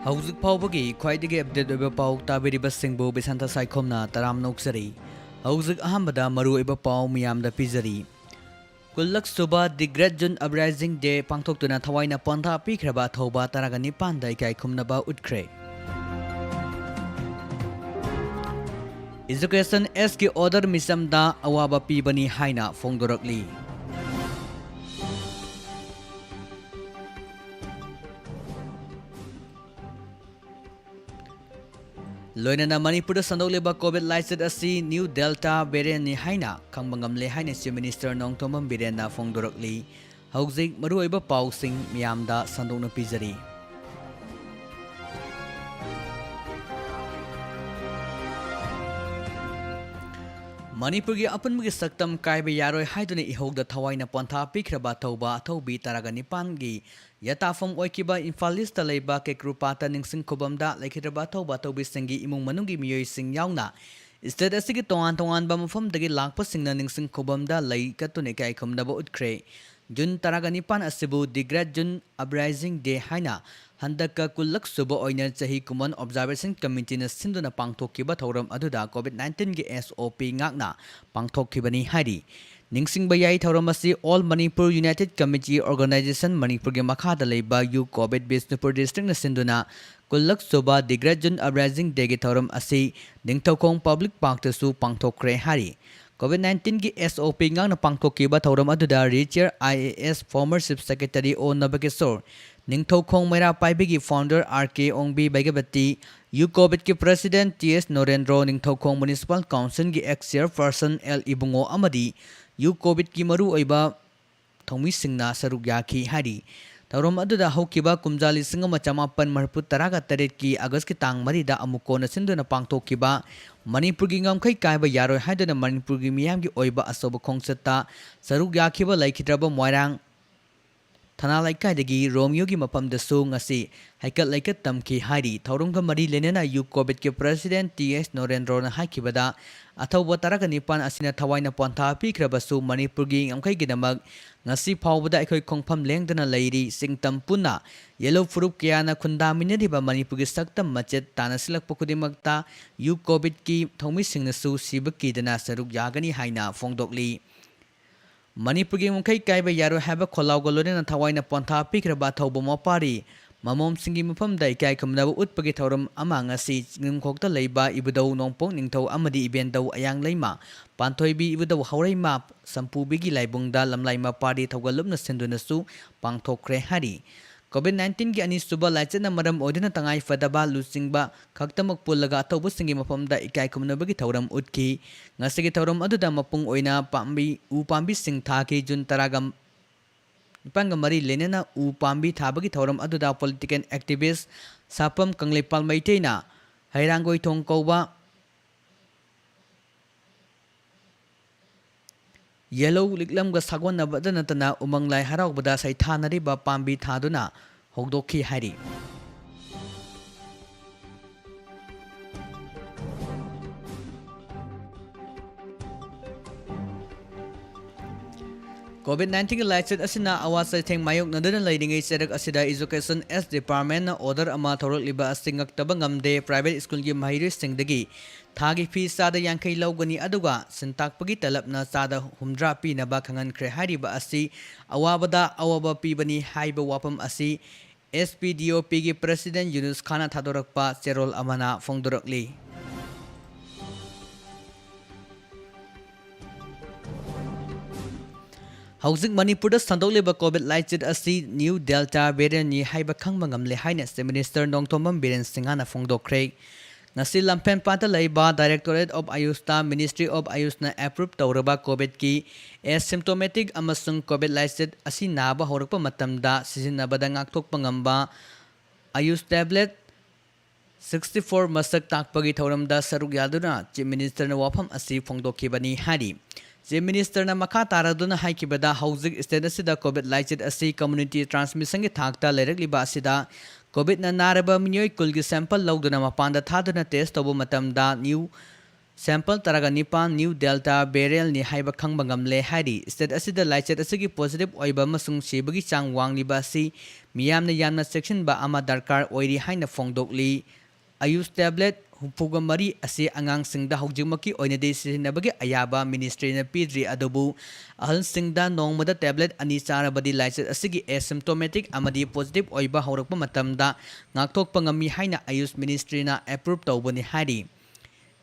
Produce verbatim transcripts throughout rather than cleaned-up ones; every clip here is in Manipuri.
ꯍꯧꯖꯤꯛ ꯐꯥꯎꯕꯒꯤ ꯈ꯭ꯋꯥꯏꯗꯒꯤ ꯑꯞꯗꯦꯠ ꯑꯣꯏꯕ ꯄꯥꯎ ꯇꯥꯕꯤꯔꯤꯕꯁꯤꯡꯕꯨ ꯕꯤꯁꯥꯟꯇ ꯁꯥꯏꯈꯣꯝꯅ ꯇꯔꯥꯝꯅ ꯑꯣꯛꯆꯔꯤ꯫ ꯍꯧꯖꯤꯛ ꯑꯍꯥꯟꯕꯗ ꯃꯔꯨꯑꯣꯏꯕ ꯄꯥꯎ ꯃꯤꯌꯥꯝꯗ ꯄꯤꯖꯔꯤ꯫ ꯀꯨꯜꯂꯛꯁꯨꯕ The Great June Uprising Day ꯄꯥꯡꯊꯣꯛꯇꯨꯅ ꯊꯋꯥꯏꯅ ꯄꯣꯟꯊꯥ ꯄꯤꯈ꯭ꯔꯕ ꯑꯊꯧꯕ ꯇꯔꯥꯒ ꯅꯤꯄꯥꯟꯗ ꯏꯀꯥꯏ ꯈꯨꯝꯅꯕ ꯎꯠꯈ꯭ꯔꯦ꯫ Education Act ꯀꯤ order ꯃꯤꯆꯝꯗ ꯑꯋꯥꯕ ꯄꯤꯕꯅꯤ ꯍꯥꯏꯅ ꯐꯣꯡꯗꯣꯔꯛꯂꯤ꯫ ꯂꯣꯏꯅꯅ ꯃꯅꯤꯄꯨꯔꯗ ꯁꯟꯗꯣꯛꯂꯤꯕ COVID ꯂꯥꯏꯆꯠ ꯑꯁꯤ new Delta variant ꯅꯤ ꯍꯥꯏꯅ ꯈꯪꯕ ꯉꯝꯂꯦ ꯍꯥꯏꯅ Chief Minister ꯅꯣꯡꯊꯣꯝꯕꯝ ꯕꯤꯔꯦꯟꯅ ꯐꯣꯡꯗꯣꯔꯛꯂꯤ꯫ ꯍꯧꯖꯤꯛ ꯃꯔꯨꯑꯣꯏꯕ ꯄꯥꯎꯁꯤꯡ ꯃꯤꯌꯥꯝꯗ ꯁꯟꯗꯣꯛꯅ ꯄꯤꯖꯔꯤ꯫ ꯃꯅꯤꯄꯨꯔꯒꯤ ꯑꯄꯨꯟꯕꯒꯤ ꯁꯛꯇꯝ ꯀꯥꯏꯕ ꯌꯥꯔꯣꯏ ꯍꯥꯏꯗꯨꯅ ꯏꯍꯧꯗ ꯊꯋꯥꯏꯅ ꯄꯣꯟꯊꯥ ꯄꯤꯈ꯭ꯔꯕ ꯑꯊꯧꯕ ꯑꯊꯧꯕꯤ ꯇꯔꯥꯒ ꯅꯤꯄꯥꯟꯒꯤ ꯌꯥꯇꯥꯐꯝ ꯑꯣꯏꯈꯤꯕ ꯏꯝꯐꯥꯜ ꯏꯁꯇ ꯂꯩꯕ ꯀꯦꯀ꯭ꯔꯨꯄꯥꯠꯇ ꯅꯤꯡꯁꯤꯡ ꯈꯨꯕꯝꯗ ꯂꯩꯈꯤꯗ꯭ꯔꯕ ꯑꯊꯧꯕ ꯑꯊꯧꯕꯤꯁꯤꯡꯒꯤ ꯏꯃꯨꯡ ꯃꯅꯨꯡꯒꯤ ꯃꯤꯑꯣꯏꯁꯤꯡ ꯌꯥꯎꯅ state ꯑꯁꯤꯒꯤ ꯇꯣꯉꯥꯟ ꯇꯣꯉꯥꯟꯕ ꯃꯐꯝꯗꯒꯤ ꯂꯥꯛꯄꯁꯤꯡꯅ ꯅꯤꯡꯁꯤꯡ ꯈꯨꯕꯝꯗ ꯂꯩ ꯀꯠꯇꯨꯅ ꯏꯀꯥꯏ ꯈꯨꯝꯅꯕ ꯎꯠꯈ꯭ꯔꯦ꯫ ꯖꯨꯟ ꯇꯔꯥꯒ ꯅꯤꯄꯥꯟ ꯑꯁꯤꯕꯨ The Great June Uprising Day ꯍꯥꯏꯅ ꯍꯟꯗꯛꯀ ꯀꯨꯜꯂꯛ ꯁꯨꯕ ꯑꯣꯏꯅ ꯆꯍꯤ ꯀꯨꯃꯣꯟ Observation Committee ꯅ ꯁꯤꯟꯗꯨꯅ ꯄꯥꯡꯊꯣꯛꯈꯤꯕ ꯊꯧꯔꯝ ꯑꯗꯨꯗ COVID nineteen ꯒꯤ SOP ꯉꯥꯛꯅ ꯄꯥꯡꯊꯣꯛꯈꯤꯕꯅꯤ ꯍꯥꯏꯔꯤ꯫ ꯅꯤꯡꯁꯤꯡꯕ ꯌꯥꯏ, ꯊꯧꯔꯝ ꯑꯁꯤ All Manipur United Committee Organization ꯃꯅꯤꯄꯨꯔꯒꯤ ꯃꯈꯥꯗ ꯂꯩꯕ ꯌꯨ ꯀꯣꯕꯤꯠ ꯕꯤꯁꯅꯨꯄꯨꯔ district ꯅ ꯁꯤꯟꯗꯨꯅ ꯀꯨꯜꯂꯛ ꯁꯨꯕ The Great June Uprising Day ꯒꯤ ꯊꯧꯔꯝ ꯑꯁꯤ ꯅꯤꯡꯊꯧꯈꯣꯡ Public Park ꯇꯁꯨ ꯄꯥꯡꯊꯣꯛꯈ꯭ꯔꯦ ꯍꯥꯏꯔꯤ꯫ COVID nineteen ꯒꯤ SOP ꯉꯥꯛꯅ ꯄꯥꯡꯊꯣꯛꯈꯤꯕ ꯊꯧꯔꯝ ꯑꯗꯨꯗ retired IAS former Chief Secretary O Nabakishore, Ningthoukhong ꯃꯩꯔꯥ ꯄꯥꯏꯕꯤꯒꯤ founder R K Ongbi Beigabati, ꯌꯨ ꯀꯣꯕꯤꯠꯀꯤ president T S Norendro, Ningthoukhong Municipal Council ꯒꯤ ex chairperson L ꯏꯕꯨꯡꯉꯣ ꯑꯃꯗꯤ ꯌꯨ ꯀꯣꯕꯤꯠꯀꯤ ꯃꯔꯨꯑꯣꯏꯕ ꯊꯧꯃꯤꯁꯤꯡꯅ ꯁꯔꯨꯛ ꯌꯥꯈꯤ ꯍꯥꯏꯔꯤ꯫ ꯊꯧꯔꯝ ꯑꯗꯨꯗ ꯍꯧꯈꯤꯕ ꯀꯨꯝꯖꯥ ꯂꯤꯁꯤꯡ ꯑꯃ ꯆꯃꯥꯄꯟ ꯃꯔꯤꯐꯨ ꯇꯔꯥꯒ ꯇꯔꯦꯠꯀꯤ August ꯀꯤ ꯇꯥꯡ ꯃꯔꯤꯗ ꯑꯃꯨꯛ ꯀꯣꯟꯅ ꯁꯤꯟꯗꯨꯅ ꯄꯥꯡꯊꯣꯛꯈꯤꯕ ꯃꯅꯤꯄꯨꯔꯒꯤ ꯉꯝꯈꯩ ꯀꯥꯏꯕ ꯌꯥꯔꯣꯏ ꯍꯥꯏꯗꯨꯅ ꯃꯅꯤꯄꯨꯔꯒꯤ ꯃꯤꯌꯥꯝꯒꯤ ꯑꯣꯏꯕ ꯑꯆꯧꯕ ꯈꯣꯡꯆꯠꯇ ꯁꯔꯨꯛ ꯌꯥꯈꯤꯕ ꯂꯩꯈꯤꯗ꯭ꯔꯕ ꯃꯣꯏꯔꯥꯡ ꯊꯅꯥ ꯂꯩꯀꯥꯏꯗꯒꯤ ꯔꯣꯃꯤꯌꯣꯒꯤ ꯃꯐꯝꯗꯁꯨ ꯉꯁꯤ ꯍꯩꯀꯠ ꯂꯩꯀꯠ ꯇꯝꯈꯤ ꯍꯥꯏꯔꯤ꯫ ꯊꯧꯔꯝꯒ ꯃꯔꯤ ꯂꯩꯅꯅ ꯌꯨ ꯀꯣꯚꯤꯗꯀꯤ ꯄ꯭ꯔꯁꯤꯗꯦꯟꯠ ꯇꯤ ꯑꯦꯁ ꯅꯣꯔꯦꯟꯗ꯭ꯔꯣꯅ ꯍꯥꯏꯈꯤꯕꯗ, ꯑꯊꯧꯕ ꯇꯔꯥꯒ ꯅꯤꯄꯥꯟ ꯑꯁꯤꯅ ꯊꯋꯥꯏꯅ ꯄꯣꯟꯊꯥ ꯄꯤꯈ꯭ꯔꯕꯁꯨ, ꯃꯅꯤꯄꯨꯔꯒꯤ ꯉꯝꯈꯩꯒꯤꯗꯃꯛ ꯉꯁꯤ ꯐꯥꯎꯕꯗ ꯑꯩꯈꯣꯏ ꯈꯣꯡꯐꯝ ꯂꯦꯡꯗꯅ ꯂꯩꯔꯤ꯫ ꯁꯤꯡꯇꯝ ꯄꯨꯟꯅ ꯌꯦꯜꯍꯧ ꯐꯨꯔꯨꯞ ꯀꯌꯥꯅ ꯈꯨꯟꯗꯥꯃꯤꯟꯅꯔꯤꯕ ꯃꯅꯤꯄꯨꯔꯒꯤ ꯁꯛꯇꯝ ꯃꯆꯦꯠ ꯇꯥꯟꯅꯁꯤꯜꯂꯛꯄ ꯈꯨꯗꯤꯡꯃꯛꯇ ꯌꯨ ꯀꯣꯚꯤꯗꯀꯤ ꯊꯧꯃꯤꯁꯤꯡꯅꯁꯨ ꯁꯤꯕ ꯀꯤꯗꯅ ꯁꯔꯨꯛ ꯌꯥꯒꯅꯤ ꯍꯥꯏꯅ ꯐꯣꯡꯗꯣꯛꯂꯤ꯫ ꯃꯅꯤꯄꯨꯔꯒꯤ ꯉꯝꯈꯩ ꯀꯥꯏꯕ ꯌꯥꯔꯣꯏ ꯍꯥꯏꯕ ꯈꯣꯜꯂꯥꯎꯒ ꯂꯣꯏꯅꯅ ꯊꯋꯥꯏꯅ ꯄꯣꯟꯊꯥ ꯄꯤꯈ꯭ꯔꯕ ꯑꯊꯧꯕ ꯃꯄꯥꯔꯤ ꯃꯃꯣꯝꯁꯤꯡꯒꯤ ꯃꯐꯝꯗ ꯏꯀꯥꯏ ꯈꯨꯝꯅꯕ ꯎꯠꯄꯒꯤ ꯊꯧꯔꯝ ꯑꯃ ꯉꯁꯤ ꯆꯤꯡꯅꯨꯡꯈꯣꯛꯇ ꯂꯩꯕ ꯏꯕꯨꯙꯧ ꯅꯣꯡꯄꯣꯛ ꯅꯤꯡꯊꯧ ꯑꯃꯗꯤ ꯏꯕꯦꯟꯗꯧ ꯑꯌꯥꯡꯂꯩꯃ ꯄꯥꯟꯊꯣꯏꯕꯤ ꯏꯕꯨꯙꯧ ꯍꯧꯔꯩꯃ ꯁꯝꯄꯨꯕꯤꯒꯤ ꯂꯥꯏꯕꯨꯡꯗ ꯂꯝꯂꯥꯏ ꯃꯄꯥꯔꯤ ꯊꯧꯒꯜꯂꯨꯞꯅ ꯁꯤꯟꯗꯨꯅꯁꯨ ꯄꯥꯡꯊꯣꯛꯈ꯭ꯔꯦ ꯍꯥꯏꯔꯤ꯫ ꯀꯣꯚꯤꯗ ꯅꯥꯏꯟꯇꯤꯟꯒꯤ ꯑꯅꯤꯁꯨꯕ ꯂꯥꯏꯆꯠꯅ ꯃꯔꯝ ꯑꯣꯏꯗꯨꯅ ꯇꯉꯥꯏꯐꯗꯕ ꯂꯨꯆꯤꯡꯕ ꯈꯛꯇꯃꯛ ꯄꯨꯜꯂꯒ ꯑꯊꯧꯕꯁꯤꯡꯒꯤ ꯃꯐꯝꯗ ꯏꯀꯥꯏ ꯈꯨꯝꯅꯕꯒꯤ ꯊꯧꯔꯝ ꯎꯠꯈꯤ꯫ ꯉꯁꯤꯒꯤ ꯊꯧꯔꯝ ꯑꯗꯨꯗ ꯃꯄꯨꯡ ꯑꯣꯏꯅ ꯄꯥꯝꯕꯤ, ꯎ ꯄꯥꯝꯕꯤꯁꯤꯡ ꯊꯥꯈꯤ꯫ ꯖꯨꯟ ꯇꯔꯥꯒ ꯅꯤꯄꯥꯟꯒ ꯃꯔꯤ ꯂꯩꯅꯅ ꯎ ꯄꯥꯝꯕꯤ ꯊꯥꯕꯒꯤ ꯊꯧꯔꯝ ꯑꯗꯨꯗ political activist ꯁꯥꯄꯝ ꯀꯪꯂꯩꯄꯥꯜ ꯃꯩꯇꯩꯅ ꯍꯩꯔꯥꯡꯒꯣꯏꯊꯣꯡ ꯀꯧꯕ ꯌꯦꯜꯍꯧ ꯂꯤꯛꯂꯝꯒ ꯁꯥꯒꯣꯟꯅꯕꯗ ꯅꯠꯇꯅ ꯎꯃꯪ ꯂꯥꯏ ꯍꯔꯥꯎꯕꯗ ꯁꯩꯊꯥꯅꯔꯤꯕ ꯄꯥꯝꯕꯤ ꯊꯥꯗꯨꯅ ꯍꯧꯗꯣꯛꯈꯤ ꯍꯥꯏꯔꯤ꯫ ꯀꯣꯚꯤꯗ ꯅꯥꯏꯟꯇꯤꯟꯒꯤ ꯂꯥꯏꯆꯠ ꯑꯁꯤꯅ ꯑꯋꯥ ꯆꯩꯊꯦꯡ ꯃꯥꯌꯣꯛꯅꯗꯨꯅ ꯂꯩꯔꯤꯉꯩ ꯆꯩꯔꯛ ꯑꯁꯤꯗ Education S Departmentꯅ order ꯑꯃ ꯊꯣꯔꯛꯂꯤꯕ ꯑꯁꯤ ꯉꯛꯇꯕ ꯉꯝꯗꯦ꯫ Private schoolꯒꯤ ꯃꯍꯩꯔꯣꯏꯁꯤꯡꯗꯒꯤ ꯊꯥꯒꯤ fee ꯆꯥꯗ ꯌꯥꯡꯈꯩ ꯂꯧꯒꯅꯤ, ꯑꯗꯨꯒ ꯁꯤꯟꯇꯥꯛꯄꯒꯤ ꯇꯂꯕꯅ ꯆꯥꯗ ꯍꯨꯝꯗ꯭ꯔꯥ ꯄꯤꯅꯕ ꯈꯪꯍꯟꯈ꯭ꯔꯦ꯫ ꯍꯥꯏꯔꯤꯕ ꯑꯁꯤ ꯑꯋꯥꯕꯗ ꯑꯋꯥꯕ ꯄꯤꯕꯅꯤ ꯍꯥꯏꯕ ꯋꯥꯐꯝ ꯑꯁꯤ S P D O Pꯒꯤ president ꯌꯨꯅꯨꯁ ꯈꯥꯟꯅ ꯊꯥꯗꯣꯔꯛꯄ ꯆꯦꯔꯣꯜ ꯑꯃꯅ ꯐꯣꯡꯗꯣꯔꯛꯂꯤ꯫ ꯍꯧꯖꯤꯛ ꯃꯅꯤꯄꯨꯔꯗ ꯁꯟꯗꯣꯛꯂꯤꯕ ꯀꯣꯚꯤꯗ ꯂꯥꯏꯆꯠ ꯑꯁꯤ new Delta variantꯅꯤ ꯍꯥꯏꯕ ꯈꯪꯕ ꯉꯝꯂꯦ ꯍꯥꯏꯅ Chief Minister ꯅꯣꯡꯊꯣꯝꯕꯝ ꯕꯤꯔꯦꯟ ꯁꯤꯡꯍꯅ ꯐꯣꯡꯗꯣꯛꯈ꯭ꯔꯦ꯫ ꯉꯁꯤ ꯂꯝꯐꯦꯟꯄꯥꯠꯇ ꯂꯩꯕ Directorate of Ayushꯇ Ministry of Ayushꯅ approve ꯇꯧꯔꯕ ꯀꯣꯚꯤꯗꯀꯤ asymptomatic ꯑꯃꯁꯨꯡ ꯀꯣꯚꯤꯗ ꯂꯥꯏꯆꯠ ꯑꯁꯤ ꯅꯥꯕ ꯍꯧꯔꯛꯄ ꯃꯇꯝꯗ ꯁꯤꯖꯤꯟꯅꯕꯗ ꯉꯥꯛꯊꯣꯛꯄ ꯉꯝꯕ Ayush tablet sixty four ꯃꯁꯛ ꯇꯥꯛꯄꯒꯤ ꯊꯧꯔꯝꯗ ꯁꯔꯨꯛ ꯌꯥꯗꯨꯅ Chief Ministerꯅ ꯋꯥꯐꯝ ꯑꯁꯤ ꯐꯣꯡꯗꯣꯛꯈꯤꯕꯅꯤ ꯍꯥꯏꯔꯤ꯫ Chief Ministerꯅ ꯃꯈꯥ ꯇꯥꯔꯗꯨꯅ ꯍꯥꯏꯈꯤꯕꯗ, ꯍꯧꯖꯤꯛ state ꯑꯁꯤꯗ COVID ꯂꯥꯏꯆꯠ ꯑꯁꯤ community transmissionꯒꯤ ꯊꯥꯛꯇ ꯂꯩꯔꯛꯂꯤꯕ ꯑꯁꯤꯗ, COVIDꯅ ꯅꯥꯔꯕ ꯃꯤꯑꯣꯏ ꯀꯨꯟꯒꯤ sample ꯂꯧꯗꯨꯅ ꯃꯄꯥꯟꯗ ꯊꯥꯗꯨꯅ test ꯇꯧꯕ ꯃꯇꯝꯗ, new sample ꯇꯔꯥꯒ ꯅꯤꯄꯥꯟ new Delta variantꯅꯤ ꯍꯥꯏꯕ ꯈꯪꯕ ꯉꯝꯂꯦ ꯍꯥꯏꯔꯤ꯫ State ꯑꯁꯤꯗ ꯂꯥꯏꯆꯠ ꯑꯁꯤꯒꯤ positive ꯑꯣꯏꯕ ꯑꯃꯁꯨꯡ ꯁꯤꯕꯒꯤ ꯆꯥꯡ ꯋꯥꯡꯂꯤꯕ ꯑꯁꯤ ꯃꯤꯌꯥꯝꯅ ꯌꯥꯝꯅ ꯆꯦꯛꯁꯤꯟꯕ ꯑꯃ ꯗꯔꯀꯥꯔ ꯑꯣꯏꯔꯤ ꯍꯥꯏꯅ ꯐꯣꯡꯗꯣꯛꯂꯤ꯫ ꯑꯌꯨꯁ tablet ꯍꯨꯝꯐꯨꯒ ꯃꯔꯤ ꯑꯁꯤ ꯑꯉꯥꯡꯁꯤꯡꯗ ꯍꯧꯖꯤꯛꯃꯛꯀꯤ ꯑꯣꯏꯅꯗꯤ ꯁꯤꯖꯤꯟꯅꯕꯒꯤ ꯑꯌꯥꯕ ministryꯅ ꯄꯤꯗ꯭ꯔꯤ, ꯑꯗꯨꯕꯨ ꯑꯍꯜꯁꯤꯡꯗ ꯅꯣꯡꯃꯗ tablet ꯑꯅꯤ ꯆꯥꯔꯕꯗꯤ ꯂꯥꯏꯆꯠ ꯑꯁꯤꯒꯤ asymptomatic ꯑꯃꯗꯤ positive ꯑꯣꯏꯕ ꯍꯧꯔꯛꯄ ꯃꯇꯝꯗ ꯉꯥꯛꯊꯣꯛꯄ ꯉꯝꯃꯤ ꯍꯥꯏꯅ ꯑꯌꯨꯁ ministryꯅ approve ꯇꯧꯕꯅꯤ ꯍꯥꯏꯔꯤ꯫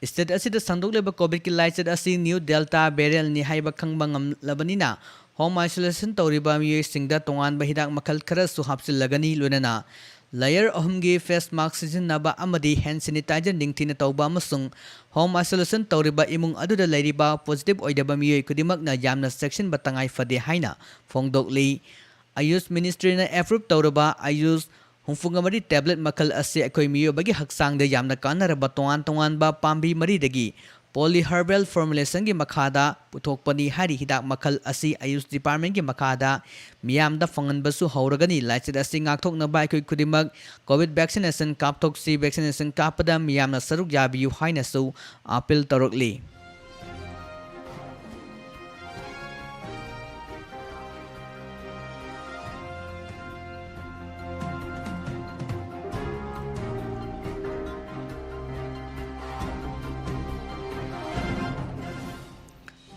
State ꯑꯁꯤꯗ ꯁꯟꯗꯣꯛꯂꯤꯕ COVIDꯀꯤ ꯂꯥꯏꯆꯠ ꯑꯁꯤ new Delta variantꯅꯤ ꯍꯥꯏꯕ ꯈꯪꯕ ꯉꯝꯂꯕꯅꯤꯅ, home isolation ꯇꯧꯔꯤꯕ ꯃꯤꯑꯣꯏꯁꯤꯡꯗ ꯇꯣꯉꯥꯟꯕ ꯍꯤꯗꯥꯛ ꯃꯈꯜ ꯈꯔꯁꯨ ꯍꯥꯞꯆꯤꯜꯂꯒꯅꯤ, ꯂꯣꯏꯅꯅ layer ꯑꯍꯨꯝꯒꯤ face mask ꯁꯤꯖꯤꯟꯅꯕ ꯑꯃꯗꯤ hand sanitizer ꯅꯤꯡꯊꯤꯅ ꯇꯧꯕ ꯑꯃꯁꯨꯡ home isolation ꯇꯧꯔꯤꯕ ꯏꯃꯨꯡ ꯑꯗꯨꯗ ꯂꯩꯔꯤꯕ positive ꯑꯣꯏꯗꯕ ꯃꯤꯑꯣꯏ ꯈꯨꯗꯤꯡꯃꯛꯅ ꯌꯥꯝꯅ ꯆꯦꯛꯁꯤꯟꯕ ꯇꯉꯥꯏ ꯐꯗꯦ ꯍꯥꯏꯅ ꯐꯣꯡꯗꯣꯛꯂꯤ꯫ ꯑꯌꯨꯁ ministryꯅ approve ꯇꯧꯔꯕ ꯑꯌꯨꯁ ꯍꯨꯝꯐꯨꯒ ꯃꯔꯤ tablet ꯃꯈꯜ ꯑꯁꯤ ꯑꯩꯈꯣꯏ ꯃꯤꯑꯣꯏꯕꯒꯤ ꯍꯛꯆꯥꯡꯗ ꯌꯥꯝꯅ ꯀꯥꯟꯅꯔꯕ ꯇꯣꯉꯥꯟ ꯇꯣꯉꯥꯟꯕ ꯄꯥꯝꯕꯤ ꯃꯔꯤꯗꯒꯤ polyherbal formulationꯒꯤ ꯃꯈꯥꯗ ꯄꯨꯊꯣꯛꯄꯅꯤ ꯍꯥꯏꯔꯤ꯫ ꯍꯤꯗꯥꯛ ꯃꯈꯜ ꯑꯁꯤ ꯑꯌꯨꯁ departmentꯀꯤ ꯃꯈꯥꯗ ꯃꯤꯌꯥꯝꯗ ꯐꯪꯍꯟꯕꯁꯨ ꯍꯧꯔꯒꯅꯤ꯫ ꯂꯥꯏꯆꯠ ꯑꯁꯤ ꯉꯥꯛꯊꯣꯛꯅꯕ ꯑꯩꯈꯣꯏ ꯈꯨꯗꯤꯡꯃꯛ COVID vaccination ꯀꯥꯞꯊꯣꯛꯁꯤ, vaccination ꯀꯥꯞꯄꯗ ꯃꯤꯌꯥꯝꯅ ꯁꯔꯨꯛ ꯌꯥꯕꯤꯌꯨ ꯍꯥꯏꯅꯁꯨ appeal ꯇꯧꯔꯛꯂꯤ꯫